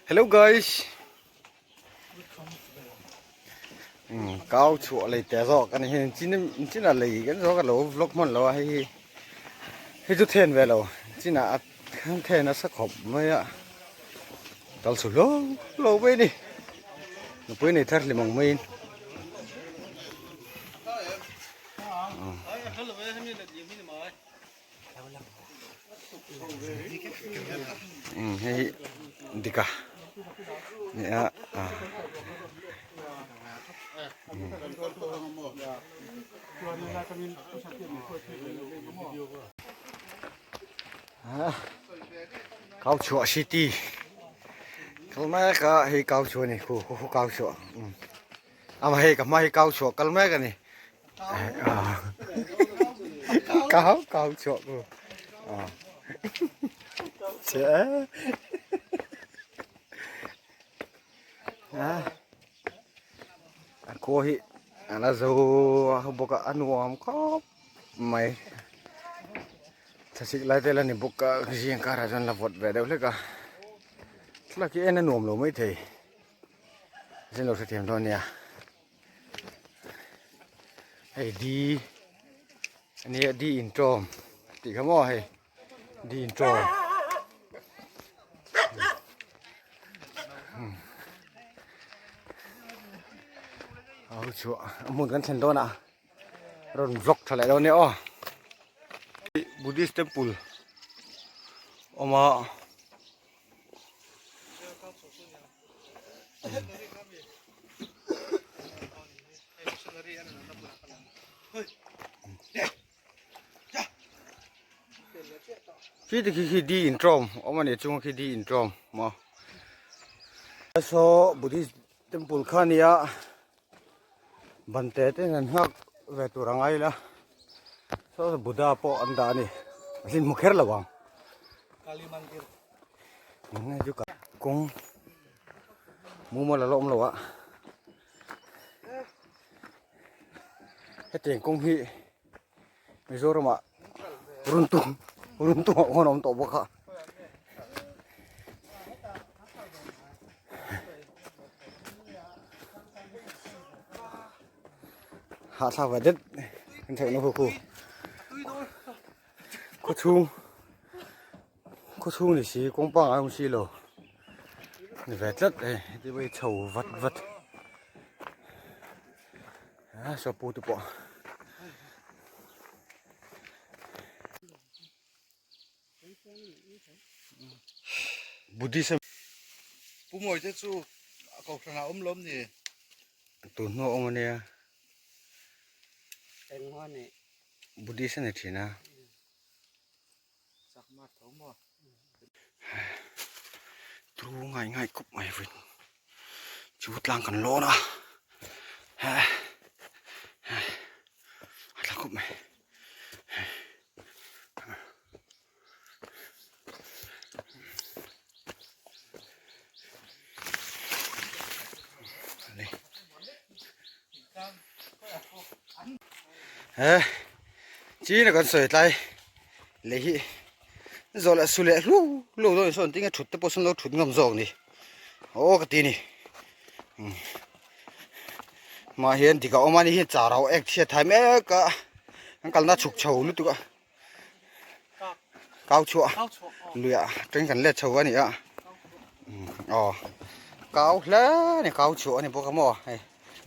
Hello guys. Kau chhuah lei te zawk ani hi chin chin a lei kan zawk a lo vlog hman lo a hei hi hei chu then ve lo chin ah a then nasa khawp mai a kal chhu lo lo mai ani nupui nei thar hlim ang maiin. Hei hi dika nia a kau chhuah city kal mek a hei kau chhuah a ni khu khu kau chhuah ama hei ka hma hi kau chhuah kal mek a ni. Cáo cáo chuak ku che a khua hi a la zo bawk a a nuam khawp mai thlasik lai te la ni bawk a zing karah chuan la vawt ve deuh hlek a thlalak hi en a nuam lo maithei zin lo hrethiam dawn nia. Hei di ania di intawm tih kha maw hei di intawm au chhuah a hmun kan thlen dawn a rawn vlog tha leh dawn nia aw Buddhist temple awm a. Khi te khi khi di intawm awm a ni chunga khi di intawm maw saw Buddhist temple kha nia ban te te an nghak ve tur a ngai ila saw Buddha pawh an dah a ni a hlim hmu kher lo ang. Kawng mumal a la awm lo a hetiang kawng hi Mizoram ah runtung runtung ah khawn a awm tawh bawk a. Hahthlak ve det kan theihna khu khu khawchhung. Khaw chhung ni si kawng pangai awm si lo ni ve tlat e heti pawh hi chho vat vat a saw pu te pawh Buddhism Pu Mawi te chu a kohhran ah awm lawm ni? Tun hnu a awm ania. Engmaw ni? Buddhist a ni thin a. Thu ngai ngai khawp mai vin chu tlang kan lawn a he he a tla khawp mai he chi na kan sawi tlai. Lei hi zawh leh su leh hlu hlu dawn sawn tinge thut te pawh sawn lo thut ngam zawk ni aw ka ti ni mah hian dik a awm a ni hi char a ek chhiat thai mek a an kalna chhuk chho lutuk a kau chhuah luiah teng kan let chho a ni a aw kau hle a ni kau chhuah a ni bawk a maw hei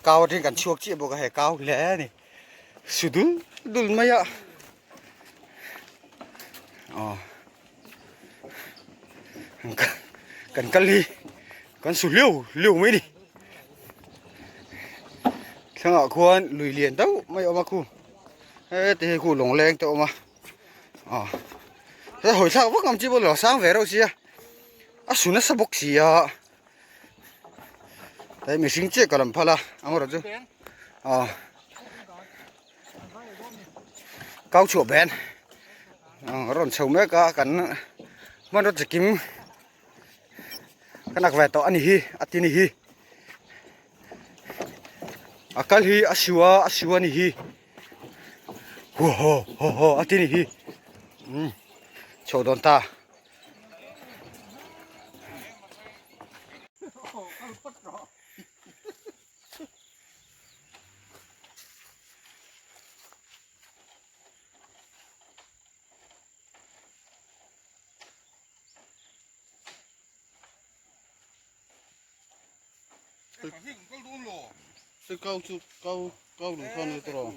kau atangin kan chhuak chiah bawk a hei kau hle a ni su dul dul mai a. Aw kan kal hi kan su liu liu mai ni thlangah khuan lui lian deuh mai a awm a khu heti hei khu lawngleng te a awm a aw he hawi thlak vak ang chi pawh lo sang ve reuh sia a su nasa bawk sia hei mihring chiah ka lam phal a amaherawh chu aw. Kau chhuah ben a rawn chho mek a kan hmanraw chikim ka nak ve tawh a ni hi a ti ni hi a kal hi a su a a su a ni hi haw haw haw haw a ti ni hi umm chho dawn ta. Kau chu kau kau lui khan ni tawh.